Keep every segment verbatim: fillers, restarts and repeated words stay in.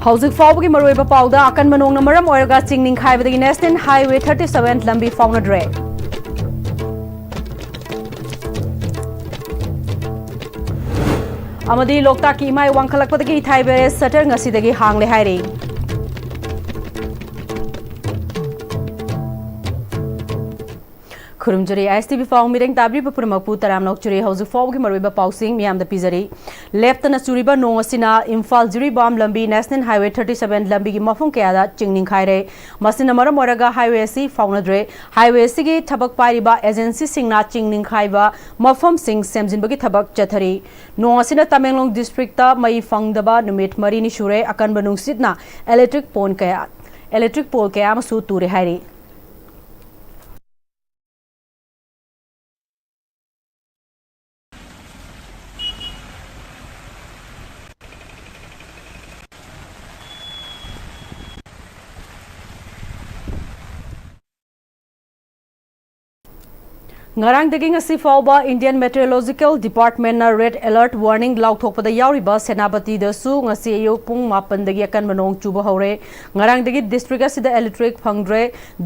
ꯍꯧꯖꯤꯛ ꯐꯥꯎꯕꯒꯤ ꯃꯔꯨꯑꯣꯏꯕ ꯄꯥꯎꯗ: ꯑꯀꯟꯕ ꯅꯣꯡꯅ ꯃꯔꯝ ꯑꯣꯏꯔꯒ ꯆꯤꯡ ꯅꯤꯡꯈꯥꯏꯕꯗꯒꯤ National Highway thirty seven ꯂꯝꯕꯤ ꯐꯥꯎꯅꯗ꯭ꯔꯦ꯫ ꯑꯃꯗꯤ ꯂꯣꯛꯇꯥꯛꯀꯤ ꯏꯃꯥꯏ ꯋꯥꯡꯈꯠꯂꯛꯄꯗꯒꯤ ꯏꯊꯥꯏ barrage shutter ꯉꯁꯤꯗꯒꯤ ꯍꯥꯡꯂꯦ ꯍꯥꯏꯔꯤ꯫ ꯈꯨꯔꯨꯝꯖꯔꯤ꯫ ISTV ꯄꯥꯎ ꯃꯤꯔꯦꯡ ꯇꯥꯕꯤꯔꯤꯕ ꯄꯨꯝꯅꯃꯛꯄꯨ ꯇꯔꯥꯝꯅ ꯑꯣꯛꯆꯔꯤ꯫ ꯍꯧꯖꯤꯛ ꯐꯥꯎꯕꯒꯤ ꯃꯔꯨꯑꯣꯏꯕ ꯄꯥꯎꯁꯤꯡ ꯃꯤꯌꯥꯝꯗ ꯄꯤꯖꯔꯤ꯫ ꯂꯦꯞꯇꯅ ꯆꯨꯔꯤꯕ ꯅꯣꯡ ꯑꯁꯤꯅ ꯏꯝꯐꯥꯜ ꯖꯤꯔꯤꯕꯥꯝ ꯂꯝꯕꯤ National Highway thirty seven ꯂꯝꯕꯤꯒꯤ ꯃꯐꯝ ꯀꯌꯥꯗ ꯆꯤꯡ ꯅꯤꯡꯈꯥꯏꯔꯦ꯫ ꯃꯁꯤꯅ ꯃꯔꯝ ꯑꯣꯏꯔꯒ highway ꯑꯁꯤ ꯐꯥꯎꯅꯗ꯭ꯔꯦ꯫ Highway ꯑꯁꯤꯒꯤ ꯊꯕꯛ ꯄꯥꯏꯔꯤꯕ agencyꯁꯤꯡꯅ ꯆꯤꯡ ꯅꯤꯡꯈꯥꯏꯕ ꯃꯐꯝꯁꯤꯡ ꯁꯦꯝꯖꯤꯟꯕꯒꯤ ꯊꯕꯛ ꯆꯠꯊꯔꯤ꯫ ꯅꯣꯡ ꯑꯁꯤꯅ ꯇꯃꯦꯡꯂꯣꯡ districtꯇ ꯃꯩ ꯐꯪꯗꯕ ꯅꯨꯃꯤꯠ ꯃꯔꯤꯅꯤ ꯁꯨꯔꯦ꯫ ꯑꯀꯟꯕ ꯅꯨꯡꯁꯤꯠꯅ electric pole ꯀꯌꯥ, electric pole ꯀꯌꯥ ꯑꯃꯁꯨ ꯇꯨꯔꯦ ꯍꯥꯏꯔꯤ꯫ ꯉꯔꯥꯡꯗꯒꯤ ꯉꯁꯤ ꯐꯥꯎꯕ Indian Meteorological Departmentꯅ red alert warning ꯂꯥꯎꯊꯣꯛꯄꯗ ꯌꯥꯎꯔꯤꯕ ꯁꯦꯅꯥꯄꯇꯤꯗꯁꯨ ꯉꯁꯤ ꯑꯌꯨꯛ ꯄꯨꯡ ꯃꯥꯄꯟꯗꯒꯤ ꯑꯀꯟꯕ ꯅꯣꯡ ꯆꯨꯕ ꯍꯧꯔꯦ꯫ ꯉꯔꯥꯡꯗꯒꯤ district ꯑꯁꯤꯗ electric ꯐꯪꯗ꯭ꯔꯦ꯫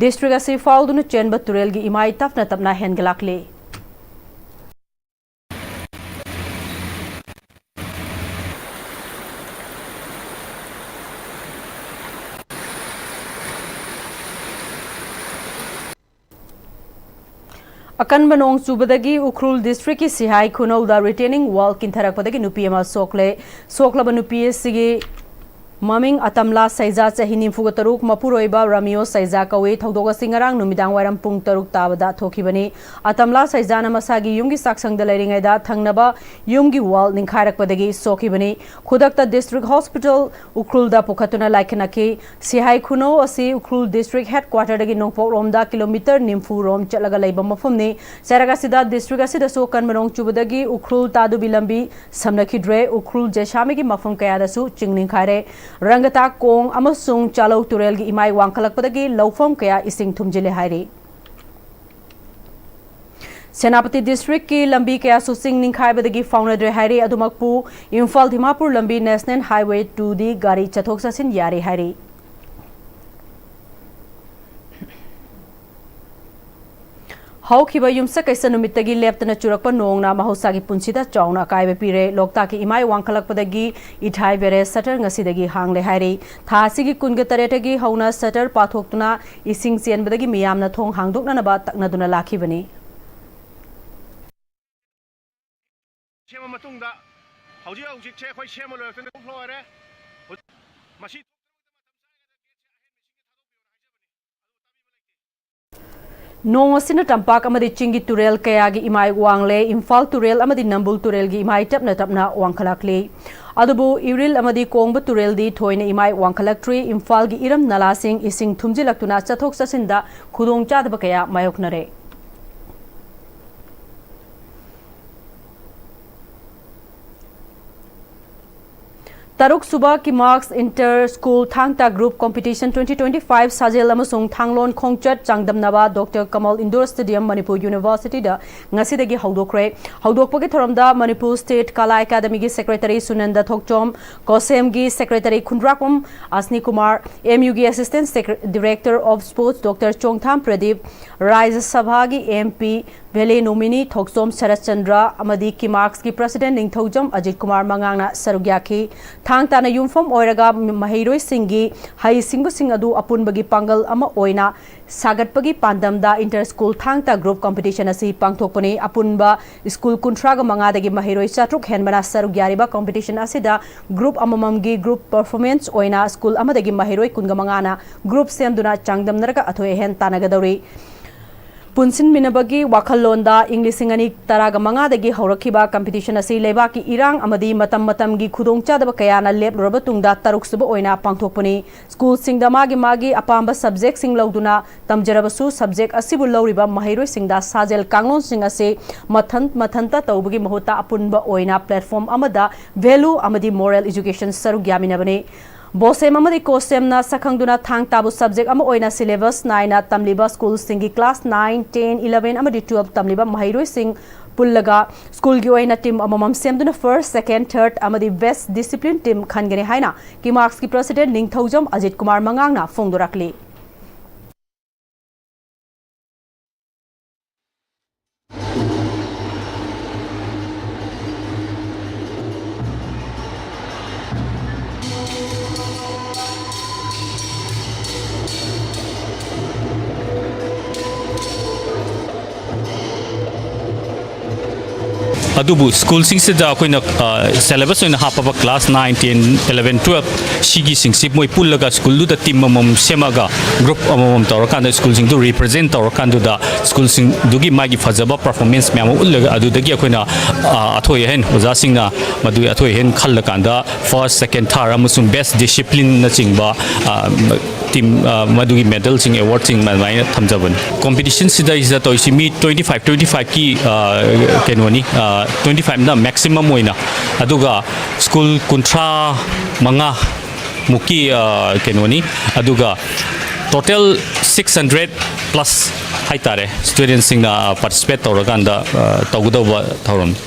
District ꯑꯁꯤ ꯐꯥꯎꯗꯨꯅ ꯆꯦꯟꯕ ꯇꯨꯔꯦꯜꯒꯤ ꯏꯃꯥꯏ ꯇꯞꯅ ꯇꯞꯅ ꯍꯦꯟꯒꯠꯂꯛꯂꯤ꯫ ꯑꯀꯟꯕ ꯅꯣꯡ ꯆꯨꯕꯗꯒꯤ ꯎꯈ꯭ꯔꯨꯜ districtꯀꯤ ꯁꯤꯍꯥꯏ ꯈꯨꯅꯧꯗ retaining wall ꯀꯤꯟꯊꯔꯛꯄꯗꯒꯤ ꯅꯨꯄꯤ ꯑꯃ ꯁꯣꯛꯂꯦ꯫ ꯁꯣꯛꯂꯕ ꯅꯨꯄꯤ ꯑꯁꯤꯒꯤ ꯃꯃꯤꯡ ꯑꯇꯝꯂꯥ ꯁꯩꯖꯥ, ꯆꯍꯤ ꯅꯤꯐꯨꯒ ꯇꯔꯨꯛ, ꯃꯄꯨꯔꯣꯏꯕ ꯔꯥꯃꯤꯌꯣ ꯁꯩꯖꯥ ꯀꯧꯏ꯫ ꯊꯧꯗꯣꯛ ꯑꯁꯤ ꯉꯔꯥꯡ ꯅꯨꯃꯤꯗꯥꯡ ꯋꯥꯏꯔꯝ ꯄꯨꯡ ꯇꯔꯨꯛ ꯇꯥꯕꯗ ꯊꯣꯛꯈꯤꯕꯅꯤ꯫ ꯑꯇꯝꯂꯥ ꯁꯩꯖꯥꯅ ꯃꯁꯥꯒꯤ ꯌꯨꯝꯒꯤ ꯆꯥꯛꯁꯪꯗ ꯂꯩꯔꯤꯉꯩꯗ ꯊꯪꯅꯕ ꯌꯨꯝꯒꯤ wall ꯅꯤꯡꯈꯥꯏꯔꯛꯄꯗꯒꯤ ꯁꯣꯛꯈꯤꯕꯅꯤ꯫ ꯈꯨꯗꯛꯇ district hospital ꯎꯈ꯭ꯔꯨꯜꯗ ꯄꯨꯈꯠꯇꯨꯅ ꯂꯥꯏꯈꯠꯅꯈꯤ꯫ ꯁꯤꯍꯥꯏ ꯈꯨꯅꯧ ꯑꯁꯤ ꯎꯈ꯭ꯔꯨꯜ district headquarterꯗꯒꯤ ꯅꯣꯡꯄꯣꯛꯂꯣꯝꯗ kilometre ꯅꯤꯐꯨ ꯔꯣꯝ ꯆꯠꯂꯒ ꯂꯩꯕ ꯃꯐꯝꯅꯤ꯫ ꯆꯩꯔꯛ ꯑꯁꯤꯗ district ꯑꯁꯤꯗꯁꯨ ꯑꯀꯟꯕ ꯅꯣꯡ ꯆꯨꯕꯗꯒꯤ ꯎꯈ꯭ꯔꯨꯜ ꯇꯥꯗꯨꯕꯤ ꯂꯝꯕꯤ ꯁꯝꯅꯈꯤꯗ꯭ꯔꯦ꯫ ꯎꯈ꯭ꯔꯨꯜ ꯖꯦꯁꯥꯃꯤꯒꯤ ꯃꯐꯝ ꯀꯌꯥꯗꯁꯨ ꯆꯤꯡ ꯅꯤꯡꯈꯥꯏꯔꯦ꯫ ꯔꯪꯒꯇꯥ ꯀꯣꯡ ꯑꯃꯁꯨꯡ ꯆꯥꯂꯧ ꯇꯨꯔꯦꯜꯒꯤ ꯏꯃꯥꯏ ꯋꯥꯡꯈꯠꯂꯛꯄꯗꯒꯤ ꯂꯧꯐꯝ ꯀꯌꯥ ꯏꯁꯤꯡ ꯊꯨꯝꯖꯤꯜꯂꯦ ꯍꯥꯏꯔꯤ꯫ ꯁꯦꯅꯥꯄꯇꯤ ꯗꯤꯁꯇ꯭ꯔꯤꯛꯀꯤ ꯂꯝꯕꯤ ꯀꯌꯥꯁꯨ ꯆꯤꯡ ꯅꯤꯡꯈꯥꯏꯕꯗꯒꯤ ꯐꯥꯎꯅꯗ꯭ꯔꯦ ꯍꯥꯏꯔꯤ꯫ ꯑꯗꯨꯃꯛꯄꯨ ꯏꯝꯐꯥꯜ ꯗꯤꯃꯥꯄꯨꯔ ꯂꯝꯕꯤ ꯅꯦꯁꯅꯦꯜ ꯍꯥꯏꯋꯦ ꯇꯨꯗꯤ ꯒꯥꯔꯤ ꯆꯠꯊꯣꯛ ꯆꯠꯁꯤꯟ ꯌꯥꯔꯤ ꯍꯥꯏꯔꯤ꯫ ꯍꯧꯈꯤꯕ ꯌꯨꯝꯁꯀꯩꯁ ꯅꯨꯃꯤꯠꯇꯒꯤ ꯂꯦꯞꯇꯅ ꯆꯨꯔꯛꯄ ꯅꯣꯡꯅ ꯃꯍꯧꯁꯥꯒꯤ ꯄꯨꯟꯁꯤꯗ ꯆꯥꯎꯅ ꯑꯀꯥꯏꯕ ꯄꯤꯔꯦ꯫ ꯂꯣꯛꯇꯥꯛꯀꯤ ꯏꯃꯥꯏ ꯋꯥꯡꯈꯠꯂꯛꯄꯗꯒꯤ ꯏꯊꯥꯏ ꯕꯦꯔꯦꯖ ꯁꯇꯔ ꯉꯁꯤꯗꯒꯤ ꯍꯥꯡꯂꯦ ꯍꯥꯏꯔꯤ꯫ ꯊꯥ ꯑꯁꯤꯒꯤ ꯀꯨꯟꯒ ꯇꯔꯦꯠꯇꯒꯤ ꯍꯧꯅ ꯁꯇꯔ ꯄꯥꯊꯣꯛꯇꯨꯅ ꯏꯁꯤꯡ ꯆꯦꯟꯕꯗꯒꯤ ꯃꯤꯌꯥꯝꯅ ꯊꯣꯡ ꯍꯥꯡꯗꯣꯛꯅꯅꯕ ꯇꯛꯅꯗꯨꯅ ꯂꯥꯛꯈꯤꯕꯅꯤ꯫ ꯁꯦꯝꯃ ꯃꯇꯨꯡꯗ ꯍꯧꯖꯤꯛ ꯍꯧꯖꯤꯛꯁꯦ ꯑꯩꯈꯣꯏ ꯁꯦꯝꯕ ꯂꯣꯏꯔꯛꯇꯅ ꯂꯣꯏꯔꯦ꯫ ꯃꯁꯤ ꯅꯣꯡ ꯑꯁꯤꯅ ꯇꯝꯄꯥꯛ ꯑꯃꯗꯤ ꯆꯤꯡꯒꯤ ꯇꯨꯔꯦꯜ ꯀꯌꯥꯒꯤ ꯏꯃꯥꯏ ꯋꯥꯡꯂꯦ꯫ ꯏꯝꯐꯥꯜ ꯇꯨꯔꯦꯜ ꯑꯃꯗꯤ ꯅꯝꯕꯨꯜ ꯇꯨꯔꯦꯜꯒꯤ ꯏꯃꯥꯏ ꯇꯞꯅ ꯇꯞꯅ ꯋꯥꯡꯈꯠꯂꯛꯂꯤ꯫ ꯑꯗꯨꯕꯨ ꯏꯔꯤꯜ ꯑꯃꯗꯤ ꯀꯣꯡꯕ ꯇꯨꯔꯦꯜꯗꯤ ꯊꯣꯏꯅ ꯏꯃꯥꯏ ꯋꯥꯡꯈꯠꯂꯛꯇ꯭ꯔꯤ꯫ ꯏꯝꯐꯥꯜꯒꯤ ꯏꯔꯝ ꯅꯂꯥꯁꯤꯡ ꯏꯁꯤꯡ ꯊꯨꯝꯖꯤꯜꯂꯛꯇꯨꯅ ꯆꯠꯊꯣꯛ ꯆꯠꯁꯤꯟꯗ ꯈꯨꯗꯣꯡꯆꯥꯗꯕ ꯀꯌꯥ ꯃꯥꯌꯣꯛꯅꯔꯦ꯫ ꯇꯔꯨꯛ ꯁꯨꯕ ꯀꯤꯃꯥꯛꯁ enter school Thang Ta group competition twenty twenty five ꯁꯥꯖꯦꯜ ꯑꯃꯁꯨꯡ ꯊꯥꯡꯂꯣꯟ ꯈꯣꯡꯆꯠ ꯆꯥꯡꯗꯝꯅꯕ doctor Kamal indoor stadium, Manipur ꯌꯨꯅꯤꯚꯔꯁꯤꯇꯤꯗ ꯉꯁꯤꯗꯒꯤ ꯍꯧꯗꯣꯛꯈ꯭ꯔꯦ꯫ ꯍꯧꯗꯣꯛꯄꯒꯤ ꯊꯧꯔꯝꯗ ꯃꯅꯤꯄꯨꯔ ꯁ꯭ꯇꯦꯠ ꯀꯂꯥ ꯑꯦꯀꯥꯗꯃꯤꯒꯤ ꯁꯦꯀ꯭ꯔꯦꯇꯔꯤ ꯁꯨꯅꯟꯗ ꯊꯣꯛꯆꯣꯝ, ꯀꯣꯁꯦꯝꯒꯤ ꯁꯦꯀ꯭ꯔꯦꯇꯔꯤ ꯈꯨꯟꯗ꯭ꯔꯥꯛꯄꯝ ꯑꯁꯅꯤ ꯀꯨꯃꯥꯔ, ꯑꯦꯝ ꯌꯨꯒꯤ assistant secretary-, director of sports doctor Chongtham Pradip, Rajya ꯁꯚꯥꯒꯤ ꯑꯦꯝ ꯄꯤ ꯚꯦꯂꯦꯅꯣꯃꯤꯅꯤ ꯊꯣꯛꯆꯣꯝ ꯁꯔꯠꯆꯟꯗ꯭ꯔ ꯑꯃꯗꯤ ꯀꯤꯃꯥꯛꯁꯀꯤ ꯄ꯭ꯔꯁꯤꯗꯦꯟꯠ ꯅꯤꯡꯊꯧꯖꯝ ꯑꯖꯤꯠ ꯀꯨꯃꯥꯔ ꯃꯉꯥꯡꯅ ꯁꯔꯨꯛ ꯌꯥꯈꯤ꯫ ꯊꯥꯡ ꯇꯥꯅ ꯌꯨꯝꯐꯝ ꯑꯣꯏꯔꯒ ꯃꯍꯩꯔꯣꯏꯁꯤꯡꯒꯤ ꯍꯩꯁꯤꯡꯕꯁꯤꯡ ꯑꯗꯨ ꯑꯄꯨꯟꯕꯒꯤ ꯄꯥꯡꯒꯜ ꯑꯃ ꯑꯣꯏꯅ ꯁꯥꯒꯠꯄꯒꯤ ꯄꯥꯟꯗꯝꯗ enter school Thang Ta group competition ꯑꯁꯤ ꯄꯥꯡꯊꯣꯛꯄꯅꯤ꯫ ꯑꯄꯨꯟꯕ ꯁ꯭ꯀꯨꯜ ꯀꯨꯟꯊ꯭ꯔꯥꯒ ꯃꯉꯥꯗꯒꯤ ꯃꯍꯩꯔꯣꯏ ꯆꯥꯇ꯭ꯔꯨꯛ ꯍꯦꯟꯕꯅ ꯁꯔꯨꯛ ꯌꯥꯔꯤꯕ ꯀꯣꯝꯄꯤꯇꯤꯁꯟ ꯑꯁꯤꯗ ꯒ꯭ꯔꯨꯞ ꯑꯃꯃꯝꯒꯤ ꯒ꯭ꯔꯨꯞ ꯄꯔꯐꯣꯔꯃꯦꯟꯁ ꯑꯣꯏꯅ ꯁ꯭ꯀꯨꯜ ꯑꯃꯗꯒꯤ ꯃꯍꯩꯔꯣꯏ ꯀꯨꯟꯒ ꯃꯉꯥꯅ ꯒ꯭ꯔꯨꯞ ꯁꯦꯝꯗꯨꯅ ꯆꯥꯡꯗꯝꯅꯔꯒ ꯑꯊꯣꯏ ꯑꯍꯦꯟ ꯇꯥꯟꯅꯒꯗꯧꯔꯤ꯫ ꯄꯨꯟꯁꯤꯟꯃꯤꯟꯅꯕꯒꯤ ꯋꯥꯈꯜꯂꯣꯟꯗ ꯏꯪ ꯂꯤꯁꯤꯡ ꯑꯅꯤ ꯇꯔꯥꯒ ꯃꯉꯥꯗꯒꯤ ꯍꯧꯔꯛꯈꯤꯕ ꯀꯝꯄꯤꯇꯤꯁꯟ ꯑꯁꯤ ꯂꯩꯕꯥꯛꯀꯤ ꯏꯔꯥꯡ ꯑꯃꯗꯤ ꯃꯇꯝ ꯃꯇꯝꯒꯤ ꯈꯨꯗꯣꯡꯆꯥꯗꯕ ꯀꯌꯥꯅ ꯂꯦꯞꯂꯨꯔꯕ ꯇꯨꯡꯗ ꯇꯔꯨꯛ ꯁꯨꯕ ꯑꯣꯏꯅ ꯄꯥꯡꯊꯣꯛꯄꯅꯤ꯫ ꯁ꯭ꯀꯨꯜꯁꯤꯡꯗ ꯃꯥꯒꯤ ꯃꯥꯒꯤ ꯑꯄꯥꯝꯕ ꯁꯕꯖꯦꯛꯁꯤꯡ ꯂꯧꯗꯨꯅ ꯇꯝꯖꯔꯕꯁꯨ, ꯁꯕꯖꯦꯛ ꯑꯁꯤꯕꯨ ꯂꯧꯔꯤꯕ ꯃꯍꯩꯔꯣꯏꯁꯤꯡꯗ ꯁꯥꯖꯦꯜ ꯀꯥꯡꯂꯣꯟꯁꯤꯡ ꯑꯁꯤ ꯃꯊꯟ ꯃꯊꯟꯇ ꯇꯧꯕꯒꯤ ꯃꯍꯨꯠꯇ ꯑꯄꯨꯟꯕ ꯑꯣꯏꯅ ꯄ꯭ꯂꯦꯠꯐꯣꯝ ꯑꯃꯗ ꯚꯦꯂꯨ ꯑꯃꯗꯤ ꯃꯣꯔꯦꯜ ꯏꯖꯨꯀꯦꯁꯟ ꯁꯔꯨꯛ ꯌꯥꯃꯤꯟꯅꯕꯅꯤ꯫ ꯕꯣꯁꯦꯝ ꯑꯃꯗꯤ ꯀꯣꯁꯦꯝꯅ ꯁꯛꯈꯪꯗꯨꯅ ꯊꯥꯡ ꯇꯥꯕꯨ subject ꯑꯃ ꯑꯣꯏꯅ syllabus ꯅꯥꯏꯅ ꯇꯝꯂꯤꯕ schoolꯁꯤꯡꯒꯤ class nine, ten, eleven ꯑꯃꯗꯤ twelve ꯇꯝꯂꯤꯕ ꯃꯍꯩꯔꯣꯏꯁꯤꯡ ꯄꯨꯜꯂꯒ schoolꯒꯤ ꯑꯣꯏꯅ team ꯑꯃꯃꯝ ꯁꯦꯝꯗꯨꯅ first, second, third ꯑꯃꯗꯤ best discipline team ꯈꯟꯒꯅꯤ ꯍꯥꯏꯅ ꯀꯤꯃꯥꯛꯁꯀꯤ president ꯅꯤꯡꯊꯧꯖꯝ ꯑꯖꯤꯠ ꯀꯨꯃꯥꯔ ꯃꯉꯥꯡꯅ ꯐꯣꯡꯗꯣꯔꯛꯂꯤ꯫ ꯑꯗꯨꯕꯨ schoolꯁꯤꯡꯁꯤꯗ ꯑꯩꯈꯣꯏꯅ, ꯑ, syllabus ꯑꯣꯏꯅ ꯍꯥꯞꯄꯕ class nine, ten, eleven, twelve ꯁꯤꯒꯤꯁꯤꯡꯁꯤ ꯃꯣꯏ ꯄꯨꯜꯂꯒ schoolꯗꯨꯗ team ꯑꯃꯃꯝ ꯁꯦꯝꯃꯒ group ꯑꯃꯃꯝ ꯇꯧꯔꯀꯥꯟꯗ schoolꯁꯤꯡꯗꯨ represent ꯇꯧꯔꯀꯥꯟꯗꯨꯗ schoolꯁꯤꯡꯗꯨꯒꯤ ꯃꯥꯒꯤ ꯐꯖꯕ performance ꯃꯌꯥꯝ ꯑꯃ ꯎꯠꯂꯒ ꯑꯗꯨꯗꯒꯤ ꯑꯩꯈꯣꯏꯅ, ꯑ, ꯑꯊꯣꯏ ꯑꯍꯦꯟ ꯑꯣꯖꯥꯁꯤꯡꯅ ꯃꯗꯨꯒꯤ ꯑꯊꯣꯏ ꯑꯍꯦꯟ ꯈꯜꯂꯀꯥꯟꯗ first, second, third ꯑꯃꯁꯨꯡ best disciplineꯅꯆꯤꯡꯕ, ꯑ, team, ꯑ, ꯃꯗꯨꯒꯤ medalꯁꯤꯡ, awardꯁꯤꯡ ꯑꯗꯨꯃꯥꯏꯅ ꯊꯝꯖꯕꯅꯤ꯫ Competitionꯁꯤꯗ ꯑꯩꯁꯤꯗ ꯇꯧꯔꯤꯁꯤ ꯃꯤ twenty five, twenty fiveꯀꯤ, ꯑ, ꯀꯩꯅꯣꯅꯤ, ꯑ, twenty fiveꯅ maximum ꯑꯣꯏꯅ, ꯑꯗꯨꯒ school ꯀꯨꯟꯊ꯭ꯔꯥ ꯃꯉꯥ ꯃꯨꯛꯀꯤ, ꯑ, ꯀꯩꯅꯣꯅꯤ, ꯑꯗꯨꯒ total six hundred plus ꯍꯥꯏꯇꯥꯔꯦ, studentꯁꯤꯡꯅ, ꯑ, participate ꯇꯧꯔꯀꯥꯟꯗ, ꯑ, ꯇꯧꯒꯗꯧꯕ ꯊꯧꯔꯝꯅꯤ꯫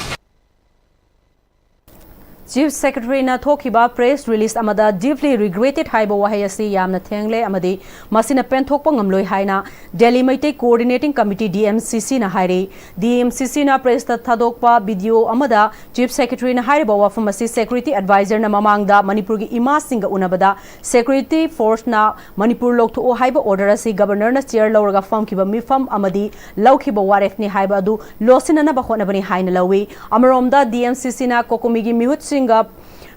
Chief Secretaryꯅ ꯊꯣꯛꯈꯤꯕ press release ꯑꯃꯗ deeply regretted ꯍꯥꯏꯕ ꯋꯥꯍꯩ ꯑꯁꯤ ꯌꯥꯝꯅ ꯊꯦꯡꯂꯦ ꯑꯃꯗꯤ ꯃꯁꯤꯅ ꯄꯦꯟꯊꯣꯛꯄ ꯉꯝꯂꯣꯏ ꯍꯥꯏꯅ Delhi Meitei Coordinating Committee, D M C Cꯅ ꯍꯥꯏꯔꯤ꯫ D M C Cꯅ pressꯇ ꯊꯥꯗꯣꯛꯄ video ꯑꯃꯗ Chief Secretaryꯅ ꯍꯥꯏꯔꯤꯕ ꯋꯥꯐꯝ ꯑꯁꯤ Security Advisorꯅ ꯃꯃꯥꯡꯗ ꯃꯅꯤꯄꯨꯔꯒꯤ ꯏꯃꯥꯁꯤꯡꯒ ꯎꯅꯕꯗ security forceꯅ ꯃꯅꯤꯄꯨꯔ ꯂꯧꯊꯣꯛꯑꯣ ꯍꯥꯏꯕ order ꯑꯁꯤ Governorꯅ chair ꯂꯧꯔꯒ ꯐꯝꯈꯤꯕ ꯃꯤꯐꯝ ꯑꯃꯗꯤ ꯂꯧꯈꯤꯕ ꯋꯥꯔꯦꯞꯅꯤ ꯍꯥꯏꯕ ꯑꯗꯨ ꯂꯣꯠꯁꯤꯟꯅꯅꯕ ꯍꯣꯠꯅꯕꯅꯤ ꯍꯥꯏꯅ ꯂꯧꯏ꯫ ꯑꯃꯔꯣꯝꯗ, D M C Cꯅ COCOMIꯒꯤ ꯃꯤꯍꯨꯠꯁꯤꯡꯒ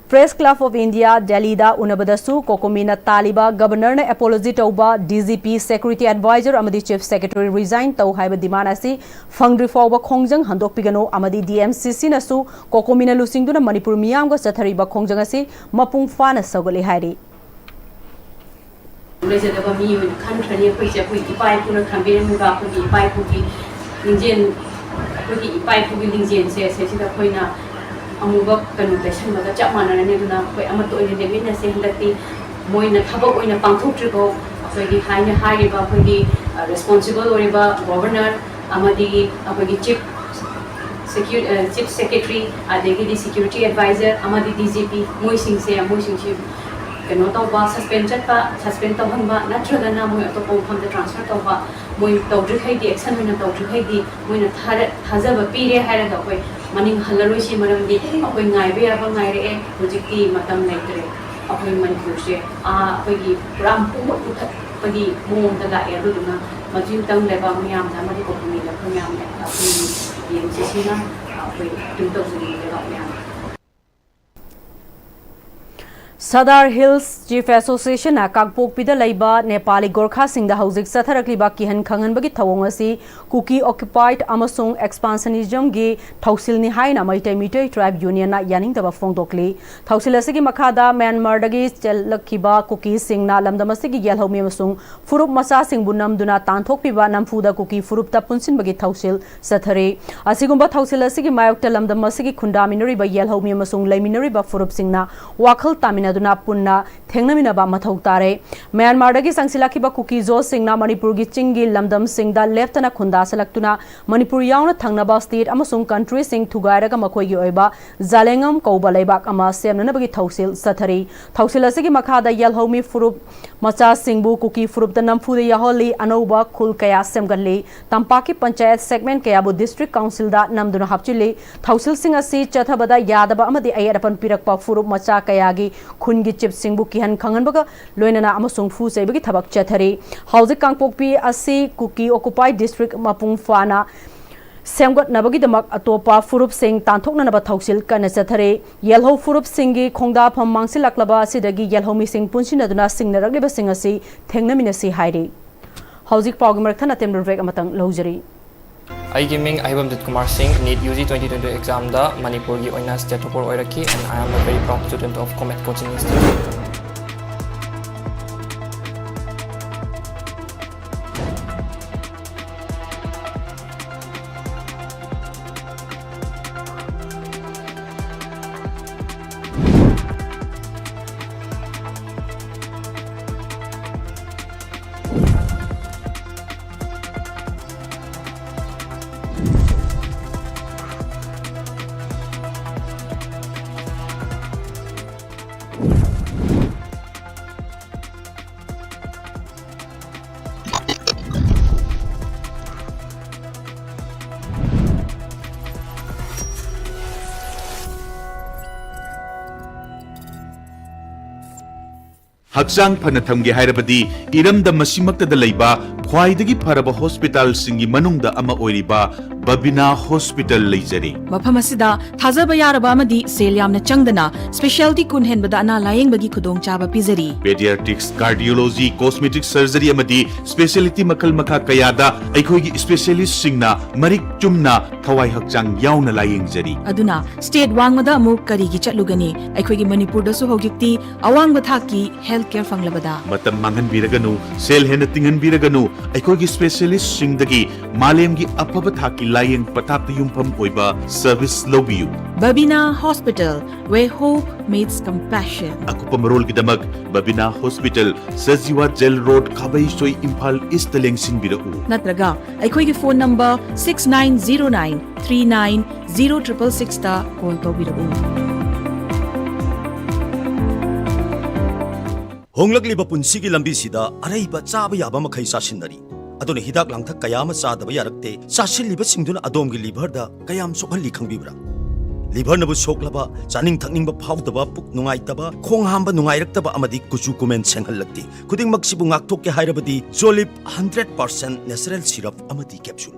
Press Club of India, ꯗꯦꯜꯂꯤꯗ ꯎꯅꯕꯗꯁꯨ COCOMIꯅ ꯇꯥꯜꯂꯤꯕ Governorꯅ apology ꯇꯧꯕ, D G P, Security Advisor ꯑꯃꯗꯤ Chief Secretary resign ꯇꯧ ꯍꯥꯏꯕ demand ꯑꯁꯤ ꯐꯪꯗ꯭ꯔꯤ ꯐꯥꯎꯕ ꯈꯣꯡꯖꯪ ꯍꯟꯗꯣꯛꯄꯤꯒꯅꯨ ꯑꯃꯗꯤ D M C Cꯅꯁꯨ COCOMIꯅ ꯂꯨꯆꯤꯡꯗꯨꯅ ꯃꯅꯤꯄꯨꯔ ꯃꯤꯌꯥꯝꯒ ꯆꯠꯊꯔꯤꯕ ꯈꯣꯡꯖꯪ ꯑꯁꯤ ꯃꯄꯨꯡ ꯐꯥꯅ ꯁꯧꯒꯠꯂꯤ ꯍꯥꯏꯔꯤ꯫ ꯂꯩꯖꯗꯕ ꯃꯤ ꯑꯣꯏꯅ ꯈꯟꯈ꯭ꯔꯅꯤ꯫ ꯑꯩꯈꯣꯏꯁꯦ ꯑꯩꯈꯣꯏ ꯏꯄꯥ ꯏꯄꯨꯅ ꯊꯝꯕꯤꯔꯝꯃꯤꯕ ꯑꯩꯈꯣꯏꯒꯤ ꯏꯄꯥ ꯏꯄꯨꯒꯤ ꯂꯤꯡꯖꯦꯜ, ꯑꯩꯈꯣꯏꯒꯤ ꯏꯄꯥ ꯏꯄꯨꯒꯤ ꯂꯤꯡꯖꯦꯜꯁꯦ ꯁꯤꯗꯩꯁꯤꯗ ꯑꯩꯈꯣꯏꯅ ꯑꯃꯨꯕ ꯀꯩꯅꯣ ꯇꯩꯁꯟꯕꯒ ꯆꯞ ꯃꯥꯟꯅꯔꯅꯤ꯫ ꯑꯗꯨꯅ ꯑꯩꯈꯣꯏ ꯑꯃꯠꯇ ꯑꯣꯏꯅ ꯂꯦꯞꯃꯤꯟꯅꯁꯦ꯫ ꯍꯟꯗꯛꯇꯤ ꯃꯣꯏꯅ ꯊꯕꯛ ꯑꯣꯏꯅ ꯄꯥꯡꯊꯣꯛꯇ꯭ꯔꯤꯐꯥꯎ ꯑꯩꯈꯣꯏꯒꯤ ꯍꯥꯏꯅ ꯍꯥꯏꯔꯤꯕ ꯑꯩꯈꯣꯏꯒꯤ ꯔꯦꯁꯄꯣꯟꯁꯤꯕꯜ ꯑꯣꯏꯔꯤꯕ ꯒꯣꯚꯔꯅꯔ ꯑꯃꯗꯤ ꯑꯩꯈꯣꯏꯒꯤ ꯆꯤꯐ ꯁꯦꯀ꯭ꯌꯨ ꯆꯤꯐ ꯁꯦꯀ꯭ꯔꯦꯇꯔꯤ, ꯑꯗꯒꯤꯗꯤ ꯁꯦꯀ꯭ꯌꯨꯔꯤꯇꯤ ꯑꯦꯗꯚꯥꯏꯖꯔ ꯑꯃꯗꯤ ꯗꯤ ꯖꯤ ꯄꯤ, ꯃꯣꯏꯁꯤꯡꯁꯦ ꯃꯣꯏꯁꯤꯡꯁꯤ ꯀꯩꯅꯣ ꯇꯧꯕ, ꯁꯁꯄꯦꯟ ꯆꯠꯄ, ꯁꯁꯄꯦꯟ ꯇꯧꯍꯟꯕ, ꯅꯠꯇ꯭ꯔꯒꯅ ꯃꯣꯏ ꯑꯇꯣꯞꯄ ꯃꯐꯝꯗ ꯇ꯭ꯔꯥꯟꯁꯐꯔ ꯇꯧꯕ, ꯃꯣꯏ ꯇꯧꯗ꯭ꯔꯤꯈꯩꯗꯤ, ꯑꯦꯛꯁꯟ ꯑꯣꯏꯅ ꯇꯧꯗ꯭ꯔꯤꯈꯩꯗꯤ ꯃꯣꯏꯅ ꯊꯥꯖꯕ ꯄꯤꯔꯦ ꯍꯥꯏꯔꯒ ꯑꯩꯈꯣꯏ ꯃꯅꯤꯡ ꯍꯜꯂꯔꯣꯏꯁꯤ꯫ ꯃꯔꯝꯗꯤ ꯑꯩꯈꯣꯏ ꯉꯥꯏꯕ ꯌꯥꯕ ꯉꯥꯏꯔꯛꯑꯦ꯫ ꯍꯧꯖꯤꯛꯇꯤ ꯃꯇꯝ ꯂꯩꯇ꯭ꯔꯦ꯫ ꯑꯩꯈꯣꯏ ꯃꯅꯤꯄꯨꯔꯁꯦ ꯑꯩꯈꯣꯏꯒꯤ ꯄꯨꯔꯥ ꯄꯨꯡꯃꯨꯠ ꯃꯨꯊꯠꯄꯒꯤ ꯃꯑꯣꯡꯗ ꯂꯥꯛꯑꯦ꯫ ꯑꯗꯨꯗꯨꯅ ꯃꯇꯤꯡꯇꯪ ꯂꯩꯕꯥꯛ ꯃꯌꯥꯝꯗ ꯑꯃꯗꯤ ꯀꯣꯄꯤꯅꯤꯗ ꯑꯩꯈꯣꯏ ꯃꯌꯥꯝꯅ ꯑꯩꯈꯣꯏꯒꯤ ꯌꯦꯡꯁꯤꯁꯤꯅ ꯑꯩꯈꯣꯏ ꯑꯗꯨꯝ ꯇꯧꯖꯅꯤꯡꯉꯤ ꯂꯩꯕꯥꯛ ꯃꯌꯥꯝꯗ꯫ Sadar Hills Chief Association ꯅ ꯀꯥꯡꯄꯣꯛꯄꯤꯗ ꯂꯩꯕ ꯅꯦꯄꯥꯂꯤ ꯒꯣꯔꯈꯥꯁꯤꯡꯗ ꯍꯧꯖꯤꯛ ꯆꯠꯊꯔꯛꯂꯤꯕ ꯀꯤꯍꯟ ꯈꯪꯍꯟꯕꯒꯤ ꯊꯧꯑꯣꯡ ꯑꯁꯤ Kuki occupied ꯑꯃꯁꯨꯡ expansionism ꯒꯤ ꯊꯧꯁꯤꯜꯅꯤ ꯍꯥꯏꯅ ꯃꯩꯇꯩ ꯃꯤꯇꯩ Tribe Union ꯅ ꯌꯥꯅꯤꯡꯗꯕ ꯐꯣꯡꯗꯣꯛꯂꯤ꯫ ꯊꯧꯁꯤꯜ ꯑꯁꯤꯒꯤ ꯃꯈꯥꯗ ꯃ꯭ꯌꯥꯟꯃꯥꯔꯗꯒꯤ ꯆꯦꯜꯂꯛꯈꯤꯕ ꯀꯨꯀꯤꯁꯤꯡꯅ ꯂꯝꯗꯝ ꯑꯁꯤꯒꯤ ꯌꯦꯜꯍꯧꯃꯤ ꯑꯃꯁꯨꯡ ꯐꯨꯔꯨꯞ ꯃꯆꯥꯁꯤꯡꯕꯨ ꯅꯝꯗꯨꯅ ꯇꯥꯟꯊꯣꯛꯄꯤꯕ ꯅꯝꯐꯨꯗ ꯀꯨꯀꯤ ꯐꯨꯔꯨꯞꯇ ꯄꯨꯟꯁꯤꯟꯕꯒꯤ ꯊꯧꯁꯤꯜ ꯆꯠꯊꯔꯤ꯫ ꯑꯁꯤꯒꯨꯝꯕ ꯊꯧꯁꯤꯜ ꯑꯁꯤꯒꯤ ꯃꯥꯌꯣꯛꯇ ꯂꯝꯗꯝ ꯑꯁꯤꯒꯤ ꯈꯨꯟꯗꯥꯃꯤꯟꯅꯔꯤꯕ ꯌꯦꯜꯍꯧꯃꯤ ꯑꯃꯁꯨꯡ ꯂꯩꯃꯤꯟꯅꯔꯤꯕ ꯐꯨꯔꯨꯞꯁꯤꯡꯅ ꯋꯥꯈꯜ ꯇꯥꯃꯤꯟꯅꯗꯨꯅ ꯄꯨꯟꯅ ꯊꯦꯡꯅꯃꯤꯟꯅꯕ ꯃꯊꯧ ꯇꯥꯔꯦ꯫ ꯃ꯭ꯌꯥꯟꯃꯥꯔꯗꯒꯤ ꯆꯪꯁꯤꯜꯂꯛꯈꯤꯕ ꯀꯨꯀꯤ ꯖꯣꯁꯤꯡꯅ ꯃꯅꯤꯄꯨꯔꯒꯤ ꯆꯤꯡꯒꯤ ꯂꯝꯗꯝꯁꯤꯡꯗ ꯂꯦꯞꯇꯅ ꯈꯨꯟꯗꯥꯁꯤꯜꯂꯛꯇꯨꯅ ꯃꯅꯤꯄꯨꯔ ꯌꯥꯎꯅ ꯊꯪꯅꯕ ꯁ꯭ꯇꯦꯠ ꯑꯃꯁꯨꯡ ꯀꯟꯇ꯭ꯔꯤꯁꯤꯡ ꯊꯨꯒꯥꯏꯔꯒ ꯃꯈꯣꯏꯒꯤ ꯑꯣꯏꯕ ꯖꯥꯂꯦꯡꯉꯝ ꯀꯧꯕ ꯂꯩꯕꯥꯛ ꯑꯃ ꯁꯦꯝꯅꯅꯕꯒꯤ ꯊꯧꯁꯤꯜ ꯆꯠꯊꯔꯤ꯫ ꯊꯧꯁꯤꯜ ꯑꯁꯤꯒꯤ ꯃꯈꯥꯗ ꯌꯦꯜꯍꯧꯃꯤ ꯐꯨꯔꯨꯞ ꯃꯆꯥꯁꯤꯡꯕꯨ ꯀꯨꯀꯤ ꯐꯨꯔꯨꯞꯇ ꯅꯝꯐꯨꯗ ꯌꯥꯎꯍꯜꯂꯤ, ꯑꯅꯧꯕ ꯈꯨꯜ ꯀꯌꯥ ꯁꯦꯝꯒꯠꯂꯤ꯫ ꯇꯝꯄꯥꯛꯀꯤ ꯄꯟꯆꯥꯌꯠ ꯁꯦꯒꯃꯦꯟ ꯀꯌꯥꯕꯨ ꯗꯤꯁꯇ꯭ꯔꯤꯛ ꯀꯥꯎꯟꯁꯤꯜꯗ ꯅꯝꯗꯨꯅ ꯍꯥꯞꯆꯤꯜꯂꯤ꯫ ꯊꯧꯁꯤꯜꯁꯤꯡ ꯑꯁꯤ ꯆꯠꯊꯕꯗ ꯌꯥꯗꯕ ꯑꯃꯗꯤ ꯑꯌꯦꯠ ꯑꯄꯟ ꯄꯤꯔꯛꯄ ꯐꯨꯔꯨꯞ ꯃꯆꯥ ꯀꯌꯥꯒꯤ ꯈꯨꯟꯒꯤ ꯆꯤꯞꯁꯤꯡꯕꯨ ꯀꯤꯍꯟ ꯈꯪꯍꯟꯕꯒ ꯂꯣꯏꯅꯅ ꯑꯃꯁꯨꯡ ꯐꯨ ꯆꯩꯕꯒꯤ ꯊꯕꯛ ꯆꯠꯊꯔꯤ꯫ ꯍꯧꯖꯤꯛ ꯀꯥꯡꯄꯣꯛꯄꯤ ꯑꯁꯤ ꯀꯨꯀꯤ occupied district ꯃꯄꯨꯡ ꯐꯥꯅ ꯁꯦꯝꯒꯠꯅꯕꯒꯤꯗꯃꯛ ꯑꯇꯣꯞꯄ ꯐꯨꯔꯨꯞꯁꯤꯡ ꯇꯥꯟꯊꯣꯛꯅꯅꯕ ꯊꯧꯁꯤꯜ ꯀꯟꯅ ꯆꯠꯊꯔꯤ꯫ ꯌꯦꯜꯍꯧ ꯐꯨꯔꯨꯞꯁꯤꯡꯒꯤ ꯈꯣꯡꯗꯥꯐꯝ ꯃꯥꯡꯁꯤꯜꯂꯛꯂꯕ ꯑꯁꯤꯗꯒꯤ ꯌꯦꯜꯍꯧꯃꯤꯁꯤꯡ ꯄꯨꯟꯁꯤꯟꯅꯗꯨꯅ ꯁꯤꯡꯅꯔꯛꯂꯤꯕꯁꯤꯡ ꯑꯁꯤ ꯊꯦꯡꯅꯃꯤꯟꯅꯁꯤ ꯍꯥꯏꯔꯤ꯫ ꯍꯧꯖꯤꯛ ꯄꯥꯎꯒꯤ ꯃꯔꯛ ꯊꯠꯅ temporary break ꯑꯃꯇꯪ ꯂꯧꯖꯔꯤ꯫ ꯑꯩꯒꯤ ꯃꯤꯡ ꯑꯍꯩꯕꯝ ꯖꯤꯠ ꯀꯨꯃꯥꯔ ꯁꯤꯡ꯫ NEET UG twenty twenty examꯗ ꯃꯅꯤꯄꯨꯔꯒꯤ ꯑꯣꯏꯅ state topper ꯑꯣꯏꯔꯛꯈꯤ, and I am a very proud student of Comet Coaching Institute. ꯍꯛꯆꯥꯡ ꯐꯅ ꯊꯝꯒꯦ ꯍꯥꯏꯔꯕꯗꯤ ꯏꯔꯝꯗꯝ ꯑꯁꯤꯃꯛꯇꯗ ꯂꯩꯕ ꯈ꯭ꯋꯥꯏꯗꯒꯤ ꯐꯔꯕ ꯍꯣꯁꯄꯤꯇꯥꯜꯁꯤꯡꯒꯤ ꯃꯅꯨꯡꯗ ꯑꯃ ꯑꯣꯏꯔꯤꯕ ꯕꯕꯤꯅꯥ ꯍꯣꯁꯄꯤꯇꯥꯜ ꯂꯩꯖꯔꯤ꯫ ꯃꯐꯝ ꯑꯁꯤꯗ ꯊꯥꯖꯕ ꯌꯥꯔꯕ ꯑꯃꯗꯤ ꯁꯦꯜ ꯌꯥꯝꯅ ꯆꯪꯗꯅ ꯁ꯭ꯄꯦꯁꯤꯌꯦꯜꯇꯤ ꯀꯨꯟ ꯍꯦꯟꯕꯗ ꯑꯅꯥ ꯂꯥꯌꯦꯡꯕꯒꯤ ꯈꯨꯗꯣꯡꯆꯥꯕ ꯄꯤꯖꯔꯤ꯫ ꯄꯦꯗꯤꯌꯥꯇ꯭ꯔꯤꯛꯁ, ꯀꯥꯔꯗꯤꯑꯣꯂꯣꯖꯤ, ꯀꯣꯁꯃꯦꯇꯤꯛ ꯁꯔꯖꯔꯤ ꯑꯃꯗꯤ ꯁ꯭ꯄꯦꯁꯤꯌꯦꯂꯤꯇꯤ ꯃꯈꯜ ꯃꯈꯥ ꯀꯌꯥꯗ ꯑꯩꯈꯣꯏꯒꯤ ꯁ꯭ꯄꯦꯁꯤꯌꯦꯂꯤꯁꯁꯤꯡꯅ ꯃꯔꯤꯛ ꯆꯨꯝꯅ ꯊꯋꯥꯏ ꯍꯛꯆꯥꯡ ꯌꯥꯎꯅ ꯂꯥꯌꯦꯡꯖꯔꯤ꯫ ꯑꯗꯨꯅ ꯁ꯭ꯇꯦꯠ ꯋꯥꯡꯃꯗ ꯑꯃꯨꯛ ꯀꯔꯤꯒꯤ ꯆꯠꯂꯨꯒꯅꯤ? ꯑꯩꯈꯣꯏꯒꯤ ꯃꯅꯤꯄꯨꯔꯗꯁꯨ ꯍꯧꯖꯤꯛꯇꯤ ꯑꯋꯥꯡꯕ ꯊꯥꯛꯀꯤ ꯍꯦꯜꯊ ꯀꯦꯌꯔ ꯐꯪꯂꯕꯗ꯫ ꯃꯇꯝ ꯃꯥꯡꯍꯟꯕꯤꯔꯒꯅꯨ, ꯁꯦꯜ ꯍꯦꯟꯅ ꯇꯤꯡꯍꯟꯕꯤꯔꯒꯅꯨ, ꯑꯩꯈꯣꯏꯒꯤ ꯁ꯭ꯄꯦꯁꯤꯌꯦꯂꯤꯁ꯭ꯠꯁꯤꯡꯗꯒꯤ ꯃꯥꯂꯦꯝꯒꯤ ꯑꯐꯕ ꯊꯥꯛꯀꯤ ꯂꯥꯌꯦꯡ ꯄꯊꯥꯞꯇ ꯌꯨꯝꯐꯝ ꯑꯣꯏꯕ ꯁꯔꯚꯤꯁ ꯂꯧꯕꯤꯌꯨ꯫ Babina hospital, where hope meets compassion. ꯑꯀꯨꯞꯄ ꯃꯔꯣꯜꯒꯤꯗꯃꯛ Babina hospital, Sajiwa jail road, Khabeisoi, Imphal ꯏꯁ꯭ꯠꯇ ꯂꯦꯡꯁꯤꯟꯕꯤꯔꯛꯎ꯫ ꯅꯠꯇ꯭ꯔꯒ ꯑꯩꯈꯣꯏꯒꯤ phone number six nine zero nine three nine zero triple sixꯇ ꯀꯣꯜ ꯇꯧꯕꯤꯔꯛꯎ꯫ ꯍꯣꯡꯂꯛꯂꯤꯕ ꯄꯨꯟꯁꯤꯒꯤ ꯂꯝꯕꯤꯁꯤꯗ ꯑꯔꯩꯕ ꯆꯥꯕ ꯌꯥꯕ ꯃꯈꯩ ꯆꯥꯁꯤꯟꯅꯔꯤ꯫ ꯑꯗꯨꯅ ꯍꯤꯗꯥꯛ ꯂꯥꯡꯊꯛ ꯀꯌꯥ ꯑꯃ ꯆꯥꯗꯕ ꯌꯥꯔꯛꯇꯦ꯫ ꯆꯥꯁꯤꯜꯂꯤꯕꯁꯤꯡꯗꯨꯅ ꯑꯗꯣꯝꯒꯤ ꯂꯤꯚꯔꯗ ꯀꯌꯥꯝ ꯁꯣꯛꯍꯜꯂꯤ ꯈꯪꯕꯤꯕ꯭ꯔꯥ? ꯂꯤꯚꯔꯅꯕꯨ ꯁꯣꯛꯂꯕ, ꯆꯥꯅꯤꯡ ꯊꯛꯅꯤꯡꯕ ꯐꯥꯎꯗꯕ, ꯄꯨꯛ ꯅꯨꯡꯉꯥꯏꯇꯕ, ꯈꯣꯡ ꯍꯥꯝꯕ ꯅꯨꯡꯉꯥꯏꯔꯛꯇꯕ ꯑꯃꯗꯤ ꯀꯨꯆꯨ ꯀꯨꯃꯦꯟ ꯁꯦꯡꯍꯜꯂꯛꯇꯦ꯫ ꯈꯨꯗꯤꯡꯃꯛꯁꯤꯕꯨ ꯉꯥꯛꯊꯣꯛꯀꯦ ꯍꯥꯏꯔꯕꯗꯤ ꯖꯣꯂꯤꯞ hundred percent natural syrup ꯑꯃꯗꯤ capsule꯫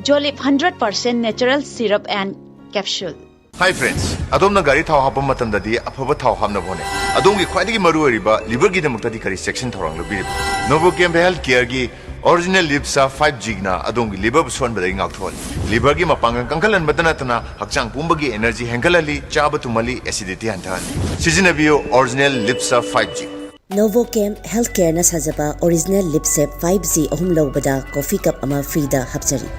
Jolip hundred percent natural syrup and capsule. Hi friends, ꯑꯗꯣꯝꯅ ꯒꯥꯔꯤ ꯊꯥꯎ ꯍꯥꯞꯄ ꯃꯇꯝꯗꯗꯤ ꯑꯐꯕ ꯊꯥꯎ ꯍꯥꯞꯅꯕ ꯍꯣꯠꯅꯩ꯫ ꯑꯗꯣꯝꯒꯤ ꯈ꯭ꯋꯥꯏꯗꯒꯤ ꯃꯔꯨꯑꯣꯏꯔꯤꯕ ꯂꯤꯚꯔꯒꯤꯗꯃꯛꯇꯗꯤ ꯀꯔꯤ ꯆꯦꯛꯁꯤꯟ ꯊꯧꯔꯥꯡ ꯂꯧꯕꯤꯔꯤꯕ? ꯅꯣꯚꯣꯀꯦꯝ ꯍꯦꯜꯊ ꯀꯦꯌꯔꯒꯤ ꯑꯣꯔꯤꯖꯤꯅꯦꯜ ꯂꯤꯞꯁꯥ five Gꯅ ꯑꯗꯣꯝꯒꯤ ꯂꯤꯚꯔꯕꯨ ꯁꯣꯛꯍꯟꯕꯗꯒꯤ ꯉꯥꯛꯊꯣꯛꯍꯜꯂꯤ꯫ ꯂꯤꯚꯔꯒꯤ ꯃꯄꯥꯡꯒꯜ ꯀꯟꯈꯠꯍꯟꯕꯇ ꯅꯠꯇꯅ ꯍꯛꯆꯥꯡ ꯄꯨꯝꯕꯒꯤ ꯏꯅꯔꯖꯤ ꯍꯦꯟꯒꯠꯍꯜꯂꯤ, ꯆꯥꯕ ꯇꯨꯝꯍꯜꯂꯤ, ꯑꯦꯁꯤꯗꯤꯇꯤ ꯍꯟꯊꯍꯜꯂꯤ꯫ ꯁꯤꯖꯤꯟꯅꯕꯤꯌꯨ ꯑꯣꯔꯤꯖꯤꯅꯦꯜ ꯂꯤꯞꯁꯥ five G꯫ ꯅꯣꯚꯣꯀꯦꯝ ꯍꯦꯜꯊ ꯀꯦꯌꯔꯅ ꯁꯥꯖꯕ ꯑꯣꯔꯤꯖꯤꯅꯦꯜ ꯂꯤꯞꯁꯦꯞ five G ꯑꯍꯨꯝ ꯂꯧꯕꯗ ꯀꯣꯐꯤ ꯀꯞ ꯑꯃ ꯐ꯭ꯔꯤꯗ ꯍꯥꯞꯆꯔꯤ꯫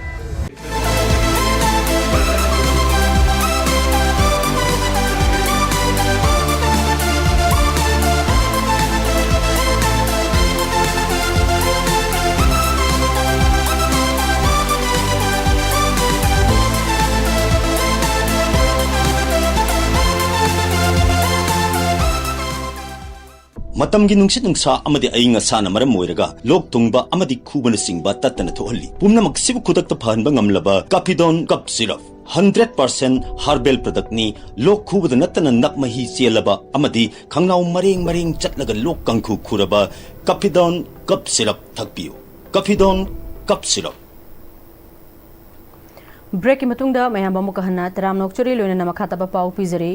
ꯃꯇꯝꯒꯤ ꯅꯨꯡꯁꯤꯠ ꯅꯨꯡꯁꯥ ꯑꯃꯗꯤ ꯑꯏꯪ ꯑꯁꯥꯅ ꯃꯔꯝ ꯑꯣꯏꯔꯒ ꯂꯣꯛ ꯊꯨꯡꯕ ꯑꯃꯗꯤ ꯈꯨꯕꯅꯆꯤꯡꯕ ꯇꯠꯇꯅ ꯊꯣꯛꯍꯜꯂꯤ꯫ ꯄꯨꯝꯅꯃꯛꯁꯤꯕꯨ ꯈꯨꯗꯛꯇ ꯐꯍꯟꯕ ꯉꯝꯂꯕ ꯀꯥꯐꯤꯗꯣꯟ cup syrup. Hundred percent herbal ꯄ꯭ꯔꯗꯛꯅꯤ꯫ ꯂꯣꯛ ꯈꯨꯕꯗ ꯅꯠꯇꯅ ꯅꯛ ꯃꯍꯤ ꯆꯦꯜꯂꯕ ꯑꯃꯗꯤ ꯈꯪꯅꯥꯎ ꯃꯔꯦꯡ ꯃꯔꯦꯡ ꯆꯠꯂꯒ ꯂꯣꯛ ꯀꯥꯡꯈꯨ ꯈꯨꯔꯕ ꯀꯐꯤꯗꯣꯟ ꯀꯞ ꯁꯤꯔꯞ ꯊꯛꯄꯤꯌꯨ꯫ ꯀꯐꯤꯗꯣꯟ ꯀꯞ ꯁꯤꯔꯞ꯫ ꯕ꯭ꯔꯦꯛꯀꯤ ꯃꯇꯨꯡꯗ ꯃꯌꯥꯝ ꯑꯃꯨꯛꯀ ꯍꯟꯅ ꯇꯔꯥꯝꯅ ꯑꯣꯛꯆꯔꯤ, ꯂꯣꯏꯅꯅ ꯃꯈꯥ ꯇꯥꯕ ꯄꯥꯎ ꯄꯤꯖꯔꯤ꯫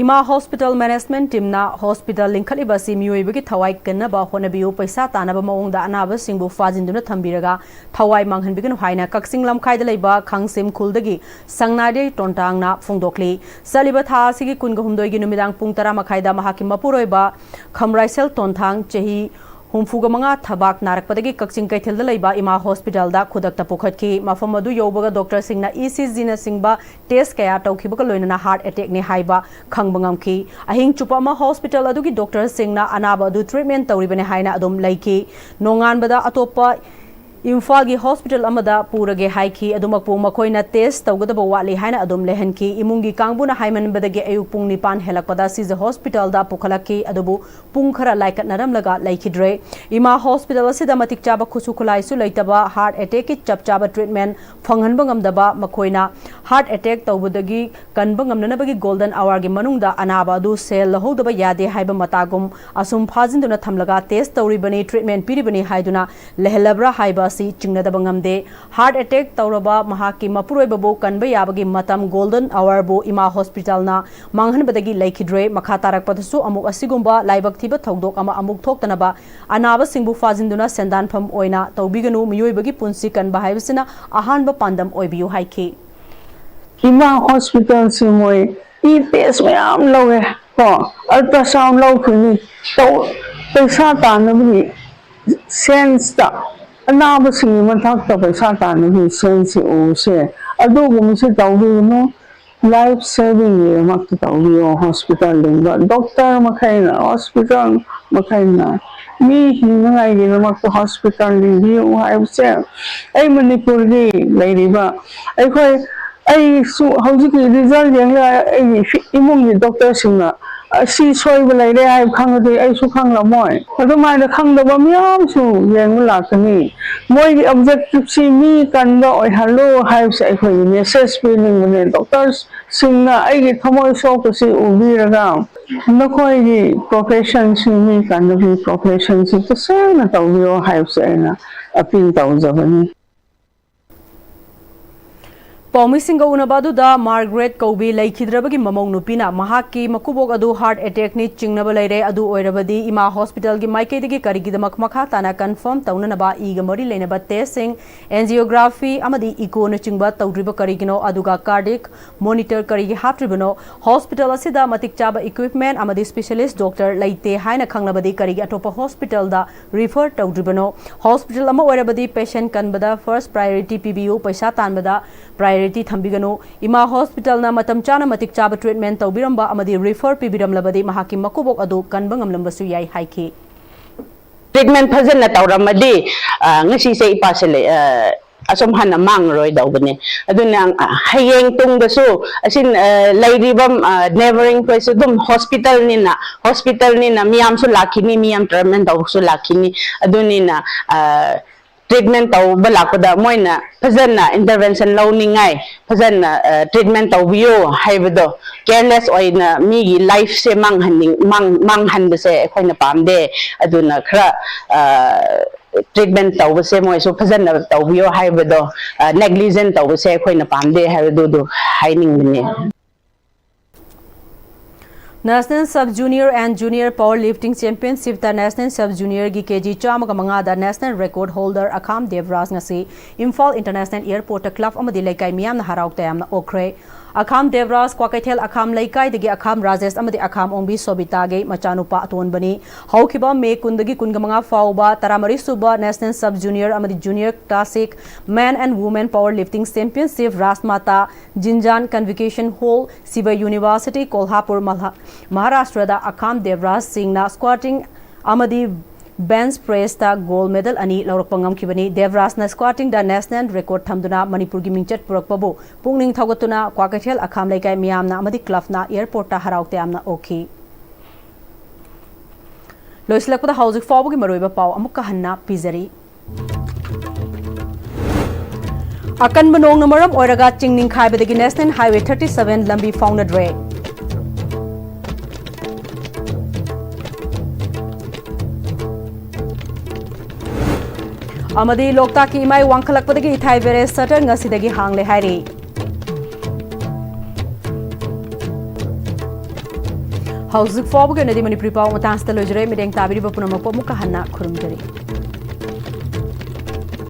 ꯏꯃꯥ ꯍꯣꯁꯄꯤꯇꯥꯜ ꯃꯦꯅꯦꯖꯃꯦꯟꯠ ꯇꯤꯝꯅ ꯍꯣꯁꯄꯤꯇꯥꯜ ꯂꯤꯡꯈꯠꯂꯤꯕ ꯑꯁꯤ ꯃꯤꯑꯣꯏꯕꯒꯤ ꯊꯋꯥꯏ ꯀꯟꯅꯕ ꯍꯣꯠꯅꯕꯤꯌꯨ, ꯄꯩꯁꯥ ꯇꯥꯟꯅꯕ ꯃꯑꯣꯡꯗ ꯑꯅꯥꯕꯁꯤꯡꯕꯨ ꯐꯥꯖꯤꯟꯗꯨꯅ ꯊꯝꯕꯤꯔꯒ ꯊꯋꯥꯏ ꯃꯥꯡꯍꯟꯕꯤꯒꯅꯨ ꯍꯥꯏꯅ ꯀꯛꯆꯤꯡ ꯂꯝꯈꯥꯏꯗ ꯂꯩꯕ ꯈꯥꯡꯁꯦꯝ ꯈꯨꯜꯗꯒꯤ ꯁꯪꯅꯥꯏꯔꯩ ꯇꯣꯟꯇꯥꯡꯅ ꯐꯣꯡꯗꯣꯛꯂꯤ꯫ ꯆꯠꯂꯤꯕ ꯊꯥ ꯑꯁꯤꯒꯤ ꯀꯨꯟꯒ ꯍꯨꯝꯗꯣꯏꯒꯤ ꯅꯨꯃꯤꯗꯥꯡ ꯄꯨꯡ ꯇꯔꯥ ꯃꯈꯥꯏꯗ ꯃꯍꯥꯛꯀꯤ ꯃꯄꯨꯔꯣꯏꯕ ꯈꯝꯔꯥꯏꯁꯦꯜ ꯇꯣꯟꯊꯥꯡ, ꯆꯍꯤ ꯍꯨꯝꯐꯨꯒ ꯃꯉꯥ, ꯊꯕꯥꯛ ꯅꯥꯔꯛꯄꯗꯒꯤ ꯀꯛꯆꯤꯡ ꯀꯩꯊꯦꯜꯗ ꯂꯩꯕ ꯏꯃꯥ ꯍꯣꯁꯄꯤꯇꯥꯜꯗ ꯈꯨꯗꯛꯇ ꯄꯨꯈꯠꯈꯤ꯫ ꯃꯐꯝ ꯑꯗꯨ ꯌꯧꯕꯒ ꯗꯣꯛꯇꯔꯁꯤꯡꯅ ꯏ ꯁꯤ ꯖꯤꯅꯆꯤꯡꯕ ꯇꯦꯁ ꯀꯌꯥ ꯇꯧꯈꯤꯕꯒ ꯂꯣꯏꯅꯅ ꯍꯥꯔꯠ ꯑꯦꯇꯦꯛꯅꯤ ꯍꯥꯏꯕ ꯈꯪꯕ ꯉꯝꯈꯤ꯫ ꯑꯍꯤꯡ ꯆꯨꯞꯄ ꯑꯃ ꯍꯣꯁꯄꯤꯇꯥꯜ ꯑꯗꯨꯒꯤ ꯗꯣꯛꯇꯔꯁꯤꯡꯅ ꯑꯅꯥꯕ ꯑꯗꯨ ꯇ꯭ꯔꯤꯠꯃꯦꯟ ꯇꯧꯔꯤꯕꯅꯤ ꯍꯥꯏꯅ ꯑꯗꯨꯝ ꯂꯩꯈꯤ꯫ ꯅꯣꯡꯉꯥꯟꯕꯗ ꯑꯇꯣꯞꯄ ꯏꯝꯐꯥꯜꯒꯤ ꯍꯣꯁꯄꯤꯇꯥꯜ ꯑꯃꯗ ꯄꯨꯔꯒꯦ ꯍꯥꯏꯈꯤ꯫ ꯑꯗꯨꯃꯛꯄꯨ ꯃꯈꯣꯏꯅ ꯇꯦꯁ ꯇꯧꯒꯗꯕ ꯋꯥꯠꯂꯤ ꯍꯥꯏꯅ ꯑꯗꯨꯝ ꯂꯩꯍꯟꯈꯤ꯫ ꯏꯃꯨꯡꯒꯤ ꯀꯥꯡꯕꯨꯅ ꯍꯥꯏꯃꯟꯕꯗꯒꯤ ꯑꯌꯨꯛ ꯄꯨꯡ ꯅꯤꯄꯥꯟ ꯍꯦꯜꯂꯛꯄꯗ ꯁꯤꯖ ꯍꯣꯁꯄꯤꯇꯥꯜꯗ ꯄꯨꯈꯠꯂꯛꯈꯤ꯫ ꯑꯗꯨꯕꯨ ꯄꯨꯡ ꯈꯔ ꯂꯥꯏꯀꯠꯅꯔꯝꯂꯒ ꯂꯩꯈꯤꯗ꯭ꯔꯦ꯫ ꯏꯃꯥ ꯍꯣꯁꯄꯤꯇꯥꯜ ꯑꯁꯤꯗ ꯃꯇꯤꯛ ꯆꯥꯕ ꯈꯨꯠꯁꯨ ꯈꯨꯠꯂꯥꯏꯁꯨ ꯂꯩꯇꯕ, ꯍꯥꯔꯠ ꯑꯦꯇꯦꯛꯀꯤ ꯆꯞ ꯆꯥꯕ ꯇ꯭ꯔꯤꯠꯃꯦꯟ ꯐꯪꯍꯟꯕ ꯉꯝꯗꯕ, ꯃꯈꯣꯏꯅ ꯍꯥꯔꯠ ꯑꯦꯇꯦꯛ ꯇꯧꯕꯗꯒꯤ ꯀꯟꯕ ꯉꯝꯅꯅꯕꯒꯤ ꯒꯣꯜꯗꯟ ꯑꯋꯥꯔꯒꯤ ꯃꯅꯨꯡꯗ ꯑꯅꯥꯕ ꯑꯗꯨ ꯁꯦꯜ ꯂꯧꯍꯧꯗꯕ ꯌꯥꯗꯦ ꯍꯥꯏꯕ ꯃꯇꯥꯒꯨꯝ ꯑꯁꯨꯝ ꯐꯥꯖꯤꯟꯗꯨꯅ ꯊꯝꯂꯒ ꯇꯦꯁ ꯇꯧꯔꯤꯕꯅꯤ, ꯇ꯭ꯔꯤꯠꯃꯦꯟ ꯄꯤꯔꯤꯕꯅꯤ ꯍꯥꯏꯗꯨꯅ ꯂꯩꯍꯜꯂꯕ꯭ꯔꯥ ꯍꯥꯏꯕ ꯑꯁꯤ ꯆꯤꯡꯅꯗꯕ ꯉꯝꯗꯦ꯫ ꯍꯥꯔꯠ ꯑꯦꯇꯦꯛ ꯇꯧꯔꯕ ꯃꯍꯥꯛꯀꯤ ꯃꯄꯨꯔꯣꯏꯕꯕꯨ ꯀꯟꯕ ꯌꯥꯕꯒꯤ ꯃꯇꯝ ꯒꯣꯜꯗꯟ ꯑꯋꯥꯔꯕꯨ ꯏꯃꯥ ꯍꯣꯁꯄꯤꯇꯥꯜꯅ ꯃꯥꯡꯍꯟꯕꯗꯒꯤ ꯂꯩꯈꯤꯗ꯭ꯔꯦ꯫ ꯃꯈꯥ ꯇꯥꯔꯛꯄꯗꯁꯨ ꯑꯃꯨꯛ ꯑꯁꯤꯒꯨꯝꯕ ꯂꯥꯏꯕꯛ ꯊꯤꯕ ꯊꯧꯗꯣꯛ ꯑꯃ ꯑꯃꯨꯛ ꯊꯣꯛꯇꯅꯕ ꯑꯅꯥꯕꯁꯤꯡꯕꯨ ꯐꯥꯖꯤꯟꯗꯨꯅ ꯁꯦꯟꯗꯥꯟꯐꯝ ꯑꯣꯏꯅ ꯇꯧꯕꯤꯒꯅꯨ꯫ ꯃꯤꯑꯣꯏꯕꯒꯤ ꯄꯨꯟꯁꯤ ꯀꯟꯕ ꯍꯥꯏꯕꯁꯤꯅ ꯑꯍꯥꯟꯕ ꯄꯥꯟꯗꯝ ꯑꯣꯏꯕꯤꯌꯨ ꯍꯥꯏꯈꯤ꯫ ꯏꯃꯥ ꯍꯣꯁꯄꯤꯇꯥꯜꯁꯦ ꯃꯣꯏ ꯏ ꯇꯦꯁ ꯃꯌꯥꯝ ꯂꯧꯋꯦ ꯀꯣ, ꯑꯜꯇ꯭ꯔꯥꯁꯥꯎꯟ ꯂꯧꯈꯤꯅꯤ, ꯇꯧ ꯄꯩꯁꯥ ꯇꯥꯟꯅꯕꯒꯤ ꯁꯦꯟꯁꯇ, ꯑꯅꯥꯕꯁꯤꯡꯒꯤ ꯃꯊꯛꯇ ꯄꯩꯁꯥ ꯇꯥꯟꯅꯕꯒꯤ ꯁꯦꯟꯁꯁꯦ ꯎꯁꯦ, ꯑꯗꯨꯒꯨꯝꯕꯁꯦ ꯇꯧꯕꯤꯒꯅꯨ꯫ ꯂꯥꯏꯐ ꯁꯦꯚꯤꯡꯒꯤꯗꯃꯛꯇ ꯇꯧꯕꯤꯌꯣ꯫ ꯍꯣꯁꯄꯤꯇꯥꯜ ꯂꯤꯡꯕ ꯗꯣꯛꯇꯔ ꯃꯈꯩꯅ, ꯍꯣꯁꯄꯤꯇꯥꯜ ꯃꯈꯩꯅ ꯃꯤ ꯍꯤꯡꯅꯉꯥꯏꯒꯤꯗꯃꯛꯇ ꯍꯣꯁꯄꯤꯇꯥꯜ ꯂꯤꯡꯕꯤꯌꯨ ꯍꯥꯏꯕꯁꯦ, ꯑꯩ ꯃꯅꯤꯄꯨꯔꯒꯤ ꯂꯩꯔꯤꯕ ꯑꯩꯈꯣꯏ, ꯑꯩꯁꯨ ꯍꯧꯖꯤꯛꯀꯤ ꯔꯤꯖꯜ ꯌꯦꯡꯂꯒ ꯑꯩꯒꯤ ꯏꯃꯨꯡꯒꯤ ꯗꯣꯛꯇꯔꯁꯤꯡꯅ ꯑꯁꯤ ꯁꯣꯏꯕ ꯂꯩꯔꯦ ꯍꯥꯏꯕ ꯈꯪꯉꯗꯤ ꯑꯩꯁꯨ ꯈꯪꯂꯝꯃꯣꯏ꯫ ꯑꯗꯨꯃꯥꯏꯅ ꯈꯪꯗꯕ ꯃꯌꯥꯝꯁꯨ ꯌꯦꯡꯕ ꯂꯥꯛꯀꯅꯤ꯫ ꯃꯣꯏꯒꯤ objectiveꯁꯤ ꯃꯤ ꯀꯟꯕ ꯑꯣꯏꯍꯜꯂꯨ ꯍꯥꯏꯕꯁꯦ ꯑꯩꯈꯣꯏꯒꯤ message ꯄꯤꯅꯤꯡꯕꯅꯦ꯫ Doctorsꯁꯤꯡꯅ ꯑꯩꯒꯤ ꯊꯃꯣꯏ ꯁꯣꯛꯄꯁꯤ ꯎꯕꯤꯔꯒ ꯅꯈꯣꯏꯒꯤ professionꯁꯤ, ꯃꯤ ꯀꯟꯕꯒꯤ professionꯁꯤ ꯇꯁꯦꯡꯅ ꯇꯧꯕꯤꯌꯣ ꯍꯥꯏꯕꯁꯦ ꯑꯩꯅ appeal ꯇꯧꯖꯕꯅꯤ꯫ ꯄꯥꯎꯃꯤꯁꯤꯡꯒ ꯎꯅꯕ ꯑꯗꯨꯗ ꯃꯥꯔꯒ꯭ꯔꯦꯠ ꯀꯧꯕꯤ ꯂꯩꯈꯤꯗ꯭ꯔꯕꯒꯤ ꯃꯃꯧ ꯅꯨꯄꯤꯅ ꯃꯍꯥꯛꯀꯤ ꯃꯀꯨꯕꯣꯛ ꯑꯗꯨ heart attackꯅꯤ, ꯆꯤꯡꯅꯕ ꯂꯩꯔꯦ, ꯑꯗꯨ ꯑꯣꯏꯔꯕꯗꯤ ꯏꯃꯥ hospitalꯒꯤ ꯃꯥꯏꯀꯩꯗꯒꯤ ꯀꯔꯤꯒꯤꯗꯃꯛ ꯃꯈꯥ ꯇꯥꯅ confirm ꯇꯧꯅꯅꯕ ꯏꯒ ꯃꯔꯤ ꯂꯩꯅꯕ testꯁꯤꯡ, angiography ꯑꯃꯗꯤ echoꯅꯆꯤꯡꯕ ꯇꯧꯗ꯭ꯔꯤꯕ ꯀꯔꯤꯒꯤꯅꯣ? ꯑꯗꯨꯒ cardiac monitor ꯀꯔꯤꯒꯤ ꯍꯥꯞꯇ꯭ꯔꯤꯕꯅꯣ? Hospital ꯑꯁꯤꯗ ꯃꯇꯤꯛ ꯆꯥꯕ equipment ꯑꯃꯗꯤ specialist doctor ꯂꯩꯇꯦ ꯍꯥꯏꯅ ꯈꯪꯂꯕꯗꯤ ꯀꯔꯤꯒꯤ ꯑꯇꯣꯞꯄ hospitalꯗ refer ꯇꯧꯗ꯭ꯔꯤꯕꯅꯣ? Hospital ꯑꯃ ꯑꯣꯏꯔꯕꯗꯤ patient ꯀꯟꯕꯗ first priority ꯄꯤꯕꯤꯌꯨ, ꯄꯩꯁꯥ ꯇꯥꯟꯕꯗ priority ꯊꯝꯕꯤꯒꯅꯨ꯫ ꯏꯃꯥ hospitalꯅ ꯃꯇꯝ ꯆꯥꯅ ꯃꯇꯤꯛ ꯆꯥꯕ treatment ꯇꯧꯕꯤꯔꯝꯕ ꯑꯃꯗꯤ refer ꯄꯤꯕꯤꯔꯝꯂꯕꯗꯤ ꯃꯍꯥꯛꯀꯤ ꯃꯀꯨꯕꯣꯛ ꯑꯗꯨ ꯀꯟꯕ ꯉꯝꯂꯝꯕꯁꯨ ꯌꯥꯏ ꯍꯥꯏꯈꯤ꯫ Treatment ꯐꯖꯅ ꯇꯧꯔꯝꯃꯗꯤ ꯉꯁꯤꯁꯦ ꯏꯄꯥꯁꯦ ꯑꯁꯨꯝ ꯍꯥꯟꯅ ꯃꯥꯡꯉꯔꯣꯏꯗꯧꯕꯅꯦ꯫ ꯑꯗꯨꯅ ꯍꯌꯦꯡ ꯇꯨꯡꯗꯁꯨ ꯑꯁꯤ ꯂꯩꯔꯤꯕ neighbouring ꯈꯣꯏꯁꯨ ꯑꯗꯨꯝ hospitalꯅꯤꯅ, hospitalꯅꯤꯅ ꯃꯤꯌꯥꯝꯁꯨ ꯂꯥꯛꯈꯤꯅꯤ, ꯃꯤꯌꯥꯝ treatment ꯇꯧꯕꯁꯨ ꯂꯥꯛꯈꯤꯅꯤ꯫ ꯑꯗꯨꯅꯤꯅ treatment ꯇꯧꯕ ꯂꯥꯛꯄꯗ ꯃꯣꯏꯅ ꯐꯖꯅ intervention ꯂꯧꯅꯤꯡꯉꯥꯏ, ꯐꯖꯅ treatment ꯇꯧꯕꯤꯌꯣ ꯍꯥꯏꯕꯗꯣ, careless ꯑꯣꯏꯅ ꯃꯤꯒꯤ lifeꯁꯦ ꯃꯥꯡꯍꯟꯅꯤꯡ ꯃꯥꯡ ꯃꯥꯡꯍꯟꯕꯁꯦ ꯑꯩꯈꯣꯏꯅ ꯄꯥꯝꯗꯦ꯫ ꯑꯗꯨꯅ ꯈꯔ treatment ꯇꯧꯕꯁꯦ ꯃꯣꯏꯁꯨ ꯐꯖꯅ ꯇꯧꯕꯤꯌꯣ ꯍꯥꯏꯕꯗꯣ, negligent ꯇꯧꯕꯁꯦ ꯑꯩꯈꯣꯏꯅ ꯄꯥꯝꯗꯦ ꯍꯥꯏꯕꯗꯨꯗꯨ ꯍꯥꯏꯅꯤꯡꯕꯅꯦ꯫ National Sub Junior and Junior Power Lifting Championshipꯇ National Sub Juniorꯒꯤ ꯀꯦ ꯖꯤ ꯆꯥꯝꯃꯒ ꯃꯉꯥꯗ national record holder ꯑꯈꯥꯝ ꯗꯦꯕꯔꯥꯖ ꯉꯁꯤ ꯏꯝꯐꯥꯜ International Airportꯇ club ꯑꯃꯗꯤ ꯂꯩꯀꯥꯏ ꯃꯤꯌꯥꯝꯅ ꯍꯔꯥꯎ ꯇꯌꯥꯝꯅ ꯑꯣꯛꯈ꯭ꯔꯦ꯫ ꯑꯈꯥꯝ ꯗꯦꯕꯔꯥꯖ ꯀ꯭ꯋꯥꯀꯩꯊꯦꯜ ꯑꯈꯥꯝ ꯂꯩꯀꯥꯏꯗꯒꯤ ꯑꯈꯥꯝ ꯔꯥꯖꯦꯁ ꯑꯃꯗꯤ ꯑꯈꯥꯝ ꯑꯣꯡꯕꯤ ꯁꯣꯕꯤꯇꯥꯒꯤ ꯃꯆꯥꯅꯨꯄꯥ ꯑꯇꯣꯟꯕꯅꯤ꯫ ꯍꯧꯈꯤꯕ ꯃꯦ ꯀꯨꯟꯗꯒꯤ ꯀꯨꯟꯒ ꯃꯉꯥ ꯐꯥꯎꯕ ꯇꯔꯥꯃꯔꯤ ꯁꯨꯕ National Sub Junior ꯑꯃꯗꯤ Junior Classic Men and Women Power Lifting Championship ꯔꯥꯖꯃꯥꯇꯥ ꯖꯤꯟꯖꯥꯟ Convocation Hall, ꯁꯤꯕ University, ꯀꯣꯜꯍꯥꯄꯨꯔ, ꯃꯍꯥꯔꯥꯁꯇ꯭ꯔꯗ ꯑꯈꯥꯝ ꯗꯦꯕꯔꯥꯖ ꯁꯤꯡꯅ squatting ꯑꯃꯗꯤ bench pressꯇ gold medal ꯑꯅꯤ ꯂꯧꯔꯛꯄ ꯉꯝꯈꯤꯕꯅꯤ꯫ ꯗꯦꯕꯔꯥꯖꯅ squattingꯗ national record ꯊꯝꯗꯨꯅ ꯃꯅꯤꯄꯨꯔꯒꯤ ꯃꯤꯡꯆꯠ ꯄꯨꯔꯛꯄꯕꯨ ꯄꯨꯛꯅꯤꯡ ꯊꯧꯒꯠꯇꯨꯅ ꯀ꯭ꯋꯥꯀꯩꯊꯦꯜ ꯑꯈꯥꯝ ꯂꯩꯀꯥꯏ ꯃꯤꯌꯥꯝꯅ ꯑꯃꯗꯤ clubꯅ airportꯇ ꯍꯔꯥꯎ ꯇꯌꯥꯝꯅ ꯑꯣꯛꯈꯤ꯫ ꯂꯣꯏꯁꯤꯜꯂꯛꯄꯗ ꯍꯧꯖꯤꯛ ꯐꯥꯎꯕꯒꯤ ꯃꯔꯨꯑꯣꯏꯕ ꯄꯥꯎ ꯑꯃꯨꯛꯀ ꯍꯟꯅ ꯄꯤꯖꯔꯤ꯫ ꯑꯀꯟꯕ ꯅꯣꯡꯅ ꯃꯔꯝ ꯑꯣꯏꯔꯒ ꯆꯤꯡ ꯅꯤꯡꯈꯥꯏꯕꯗꯒꯤ National Highway thirty seven ꯂꯝꯕꯤ ꯐꯥꯎꯅꯗ꯭ꯔꯦ꯫ ꯑꯃꯗꯤ ꯂꯣꯛꯇꯥꯛꯀꯤ ꯏꯃꯥꯏ ꯋꯥꯡꯈꯠꯂꯛꯄꯗꯒꯤ ꯏꯊꯥꯏ barrage shutter ꯉꯁꯤꯗꯒꯤ ꯍꯥꯡꯂꯦ ꯍꯥꯏꯔꯤ꯫ ꯍꯧꯖꯤꯛ ꯐꯥꯎꯕꯒꯤ ꯑꯣꯏꯅꯗꯤ ꯃꯅꯤꯄꯨꯔꯤ ꯄꯥꯎ ꯃꯇꯥꯡꯁꯤꯗ ꯂꯣꯏꯖꯔꯦ꯫ ꯃꯤꯠꯌꯦꯡ ꯇꯥꯕꯤꯔꯤꯕ ꯄꯨꯝꯅꯃꯛꯄꯨ ꯑꯃꯨꯛꯀ ꯍꯟꯅ ꯈꯨꯔꯨꯝꯖꯔꯤ꯫